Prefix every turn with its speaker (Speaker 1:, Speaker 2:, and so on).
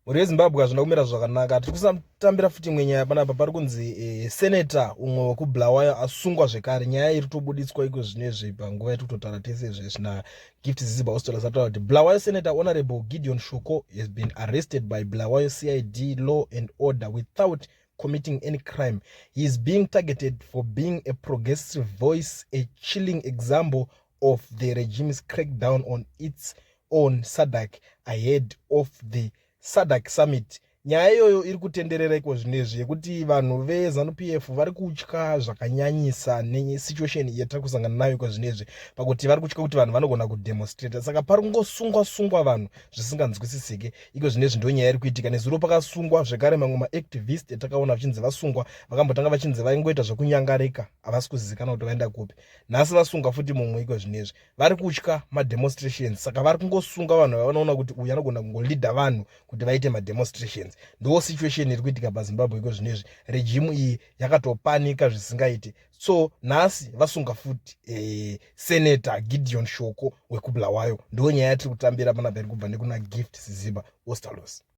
Speaker 1: Mhuri yeZimbabwe, hazvina kumira zvakanaka. Tiri kusatambira futi imwe nyaya panapa. Pari kunzi senator umwe wekuBulawayo asungwa zvekare. Nyaya iri kutobuditswa iko zvinezvi panguva yatiri kutotaura tese izvezvi naGift Ziziba Ostallos, ataura kuti Bulawayo Senator Honorable Gideon Shoko has been arrested by Bulawayo CID Law and Order without committing any crime. He is being targeted for being a progressive voice, a chilling example of the regime's crackdown on its own SADC ahead of the SADC summit. Nyaya iyoyo iri kutenderera iko zvinezvi, yekuti vanhu veZANU PF vari kutya zvakanyanyisa nesituation yatiri kusangana nayo iko zvinezvi, pakuti vari kutya kuti vanhu vanogona kudemonstrata. Saka pari kungosungwa sungwa vanhu zvisinganzwisisike iko zvinezvi. Ndo nyaya iri kuitika. Nezuro pakasungwa zvekare mamwe maactivist etakaona vachinzi vasungwa. Vakambotanga vachinzi vaingoita zvekunyangarika, havasi kuzivikanwa kuti vaenda kupi. Nhasi vasunga futi mumwe iko zvinezvi. Vari kutya mademonstrations, saka vari kungosunga vanhu vavanoona kuti uyu anogona kungoleada vanhu kuti vaite mademonstrations. Ndo situation iri kuitika paZimbabwe iko zvinezvi. Regime iyi yakatopanika zvisingaiti. So nhasi vasunga futi Senator Gideon Shoko wekuBulawayo. Ndo nyaya yatiri kutambira panapa, iri kubva nekuna Gift Siziba Ostallos.